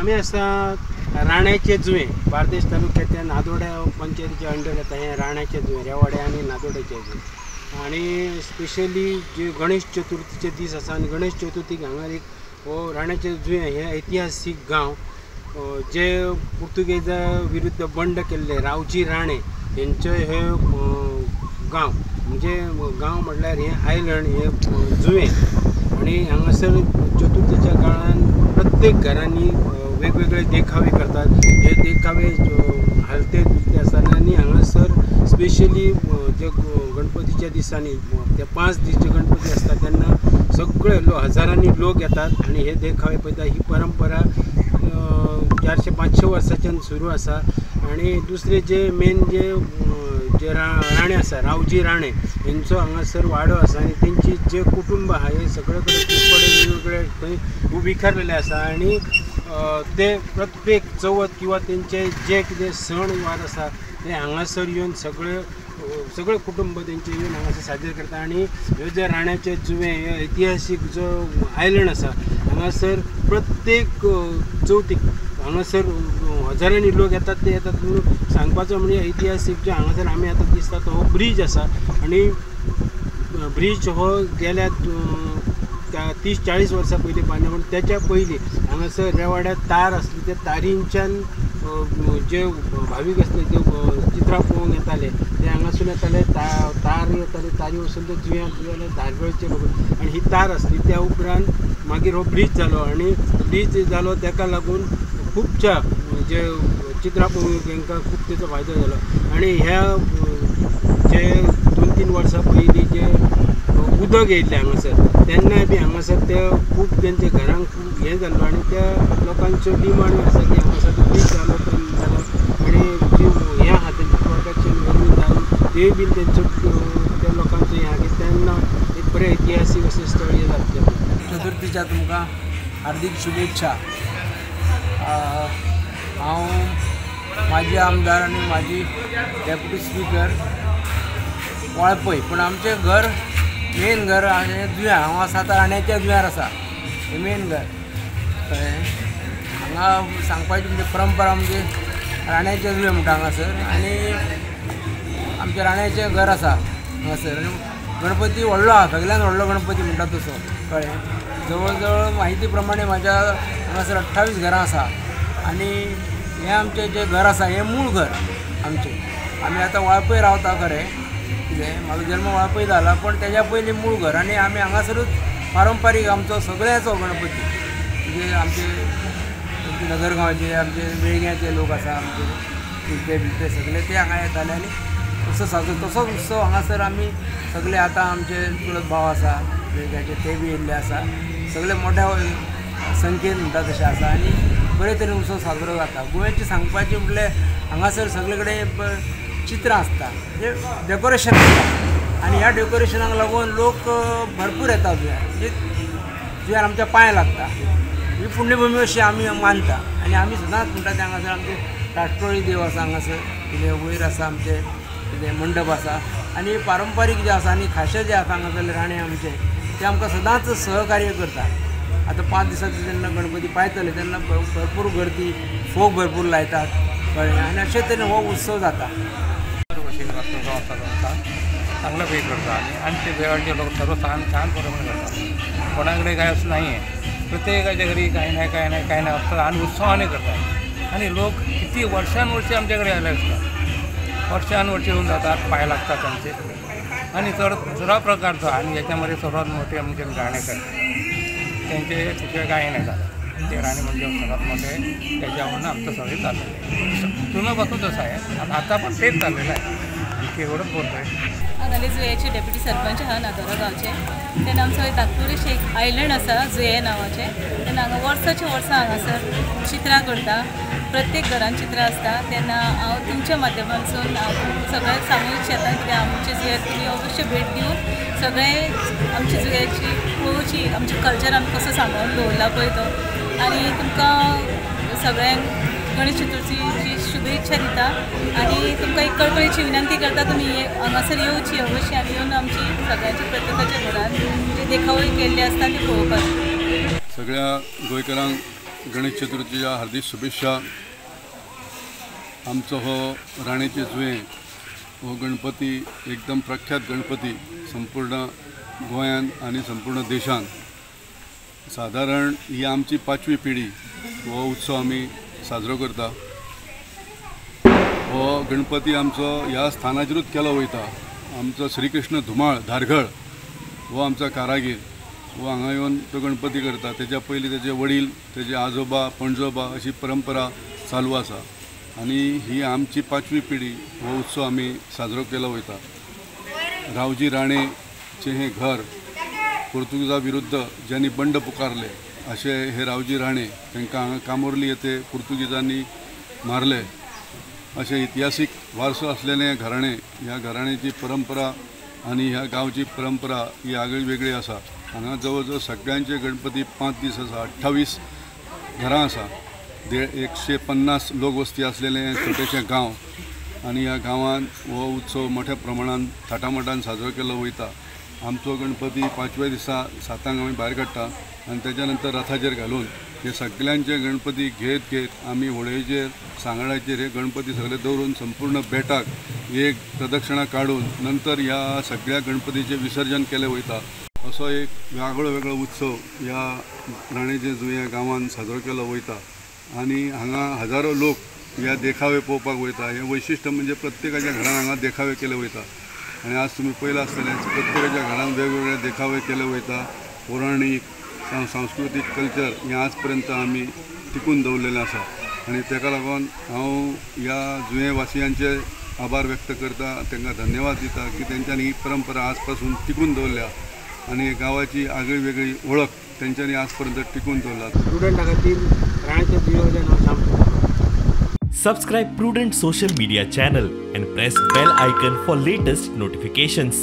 आमी आसा राण्याचे जुवें, बार्देश तालुक्याच्या नादोड्या पंचायतीच्या अंडर येता हें राण्याचे जुवें, रेवाडे आनी नादोड्याचे जुवें. आनी स्पेशली जे गणेश चतुर्थीचे दीस आसा आनी गणेश चतुर्थीक हांगा एक हो राण्याचे जुवें हे ऐतिहासीक गांव जे पुर्तुगेजा विरुद्ध बंड केल्ले रावजी राणे हेंचे हे गांव, म्हणजे गांव म्हटल्यार हें आयलंड, हें जुवें. आनी हांगासर चतुर्थीच्या काळान प्रत्येक घरांनी वेगवेगळे देखावे करतात. हे देखावे हालते दुलते आसतना आनी हांगासर स्पेशली जे गणपतीच्या दिसांनी ते 5 दीस जे गणपती आसता तेन्ना सगळे लोक, हजारांनी लोक येतात आनी हे देखावे पळयतात. ही परंपरा 400-500 वर्सांच्यान सुरू आसा. आनी दुसरे जे मेन जे जे राणे आसा, रावजी राणे हेंचो हांगासर वाडो आसा आनी तेंची जे कुटुंब आहा हे सगळे कडेन खूब कडेन वेगवेगळे थंय विखरलेले आसा. आनी ते प्रत्येक चवथ किंवा तेंचे जे कितें सण वार आसा ते हांगासर येवन सगळे सगळे कुटुंब तेंचे येवन हांगासर सादर करता. आनी ह्यो जे राण्याचे जुवें हे ऐतिहासीक जो आयलंड आसा हांगासर प्रत्येक चवथीक हांगासर हजारांनी लोक येतात ते येतात. म्हणून सांगपाचो म्हणजे ऐतिहासीक जो हांगासर आमी आतां दिसता तो हो ब्रीज आसा. आनी ब्रीज हो गेल्या 30-40 वर्सां पयलीं बांदला, पूण तेच्या पयलीं हांगासर रेवाड्यार तार आसली, त्या तारींच्यान जे भावीक आसले ते चित्रां पळोवंक येताले, ते हांगासून येताले, तार येताले, तारी वचून ते जुंव्याक धारगळचे लोक. आनी ही तार आसली. त्या उपरांत मागीर हो ब्रीज जालो आनी ब्रीज जालो तेका लागून खुबश्या जे चित्रां पळोवंक तांकां खूब तेचो फायदो जालो. आनी ह्या जे 2-3 वर्सां पयलीं जे उदक येयल्लें हांगासर तेन्नाय बी हांगासर ते खूब तेंच्या घरांक खूब हें जाल्लो आनी त्या लोकांच्यो डिमांड आसा की हांगासर तो ब्रीज जालो जालो आनी जी हें आहा तेंचे प्रोटेक्शन वेल्यू जावन तेय बीन तेंचो त्या लोकांचो हें आहा की तेन्ना एक बरें ऐतिहासीक अशें स्थळ हें जातलें. चतुर्थीच्या तुमकां हार्दीक शुभेच्छा. हांव माजी आमदार आनी माजी डेप्युटी स्पीकर वाळपय, पूण आमचें घर मेन घर जुंव्यार, हांव आसा आतां राण्याच्या जुंव्यार आसा, हें मेन घर. कळ्ळें? हांगा सांगपाची म्हणजे परंपरा म्हणजे राण्याचें जुंवें म्हणटा हांगासर आनी आमचें राण्याचें घर आसा हांगासर. आनी गणपती व्हडलो आहा, सगळ्यान व्हडलो गणपती म्हणटा तसो. कळ्ळें? जवळ जवळ माहिती प्रमाणे म्हाज्या हांगासर 28 घरां आसा आनी हें आमचें जें घर आसा हें मूळ घर आमचें. आमी आतां वाळपय रावता खरें, कितें म्हाजो जल्म वाळपय जाला, पूण तेज्या पयलीं मूळ घर आनी आमी हांगासरूच पारंपारीक आमचो सगळ्याचो गणपती, म्हणजे आमचे नगरगांवचे, आमचे वेळग्याचे लोक आसा, आमचे किर्ते बिर्ते सगळे ते हांगा येताले आनी तसो साजरो तसोच उत्सव हांगासर आमी सगळे आतां आमचे चुलत भाव आसा वेळग्याचे ते बी येयल्ले आसा, सगळे मोठ्या संख्येन म्हणटा तशें आसा आनी बरे तरेन उत्सव साजरो जाता. गोंयचें सांगपाचें म्हटल्यार हांगासर सगळे कडेन चित्रां आसता, म्हणजे डेकोरेशन आसता आनी ह्या डेकोरेशनाक लागून लोक भरपूर येता जुंव्यार, म्हणजे जुंव्यार आमच्या पांय लागता. ही पुण्यभुमी अशी आमी मानता आनी आमी सदांच म्हणटा ते हांगासर आमचे राष्ट्रोळी देव आसा हांगासर, कितें वयर आसा आमचें कितें मंडप आसा आनी पारंपारीक जे आसा आनी खाशे जे आसा हांगासरले राणे आमचे ते आमकां सदांच सहकार्य करता. आतां 5 दिसांचे जेन्ना गणपती पायतले तेन्ना भरपूर गर्दी, फोग भरपूर लायतात. कळ्ळें? आनी अशे तरेन हो उत्सव जाता. चांगल्यापैकी करतात आणि आमचे देवाचे लोक सर्व छान छान प्रमाणे करतात. कोणाकडे काय असं नाही आहे, प्रत्येकाच्या घरी काही नाही काही नाही काही नाही असतं आणि उत्साहाने करतात. आणि लोक किती वर्षानुवर्षे आमच्याकडे आले असतात, वर्षानुवर्षे येऊन जातात, पाय लागतात त्यांचे. आणि सर्व प्रकारचं. आणि याच्यामध्ये सर्वात मोठे आमचे राणेकर, त्यांचे तिथे काही नाही झालं, ते राणे म्हणजे सर्वात मोठे, त्याच्यावरून आमचं सगळे चाललेलं आहे जुन्यापासून तसं आहे, आता पण तेच चाललेलं आहे. आणखी एवढंच बोलतो आहे. हांगाले जुंयाचे डेप्युटी सरपंच आहा नादोरा गांवचे. तेन्ना आमचो धाकटुरेश एक आयलंड आसा जुये नांवाचें, तेन्ना हांगा वर्साची वर्सां हांगासर चित्रां करता, प्रत्येक घरान चित्रां आसता. तेन्ना हांव तुमच्या माध्यमांतसून हांव सगळ्यांक सांगूंक इच्छिता कित्याक आमच्या जुंयाक तुमी अवश्य भेट दिवन सगळें आमच्या जुंयाची पळोवची, आमचें कल्चर आमी कसो सांबाळून दवरला पळय तो. आनी तुमकां सगळ्यांक गणेश चतुर्थीची शुभेच्छा दिता आनी तुमकां एक कळकळीची विनंती करता, तुमी हांगासर येवची अवश्य आनी येवन आमची सगळ्यांची प्रत्येकाच्या घरान जे देखावे केल्ले आसता ते पळोवपाक. सगळ्या गोंयकारांक गणेश चतुर्थीच्या हार्दिक शुभेच्छा। आमचो हो राणेचे जुवें हो गणपती एकदम प्रख्यात गणपती संपूर्ण गोंयान आनी संपूर्ण देशान। सादारण ही आमची पांचवी पिढी हो उत्सव आमी साजरो करता। हो गणपती आमचो ह्या स्थानाचेरूच केलो वयता। आमचो श्रीकृष्ण धुमाळ धारगळ हो आमचो कारागीर हो हांगा येवन तो गणपती करता। तेच्या पयलीं तेजे वडील, तेजे आजोबा, पणजोबा अशी परंपरा चालू आसा आनी ही आमची पांचवी पिढी हो उत्सव आमी साजरो केलो वयता। रावजी राणेचें हें घर पोर्तुगीजा विरुद्ध ज्यांनी बंड पुकारले अशे हे रावजी राणे, तांकां हांगा कामोर्ली येथे पोर्तुगीजांनी मारले अशें इतिहासीक वारसो आसलेलें घराणें। ह्या घराण्याची परंपरा आनी ह्या गांवची परंपरा ही आगळी वेगळी आसा। हांगा जवळ जवळ सगळ्यांचे गणपती 5 दीस आसा। 28 घरां आसा, 150 लोकवस्ती आसलेलें छोटेशें गांव आनी ह्या गांवांत हो उत्सव मोठ्या प्रमाणान थाटामाटान साजरो केलो वयता। आमचो गणपती पांचव्या दिसा 7 आमी भायर काडटा आनी तेच्या नंतर रथाचेर घालून हे सगळ्यांचे गणपती घेत घेत आमी होळयेचेर, सांगडाचेर हे गणपती सगळे दवरून संपूर्ण बेटाक एक प्रदक्षिणा काडून नंतर ह्या सगळ्या गणपतीचें विसर्जन केलें वयता। असो एक वेगळो वेगळो उत्सव ह्या राणेचे जुंया गांवांत साजरो केलो वयता आनी हांगा हजारो लोक ह्या देखावे पळोवपाक वयता। हें वैशिश्ट म्हणजे प्रत्येकाच्या घरान हांगा देखावे केले वयता आनी आज तुमी पळयलां आसतलें प्रत्येकाच्या घरान वेगवेगळे देखावे केले वयता। पौराणीक सांस्कृतीक कल्चर हें आज पर्यंत आमी टिकून दवरलेलें आसा आनी ताका लागून हांव ह्या जुंयेवासियांचे आभार व्यक्त करता, तांकां धन्यवाद दिता की तेंच्यांनी ही परंपरा आज पासून टिकून दवरल्या आनी गांवाची आगळी वेगळी वळख तेंच्यांनी आज पर्यंत टिकून दवरला। स्टुडंटा खातीर राणेच्या जुंवें हांव सामको। Subscribe Prudent social media channel and press bell icon for latest notifications.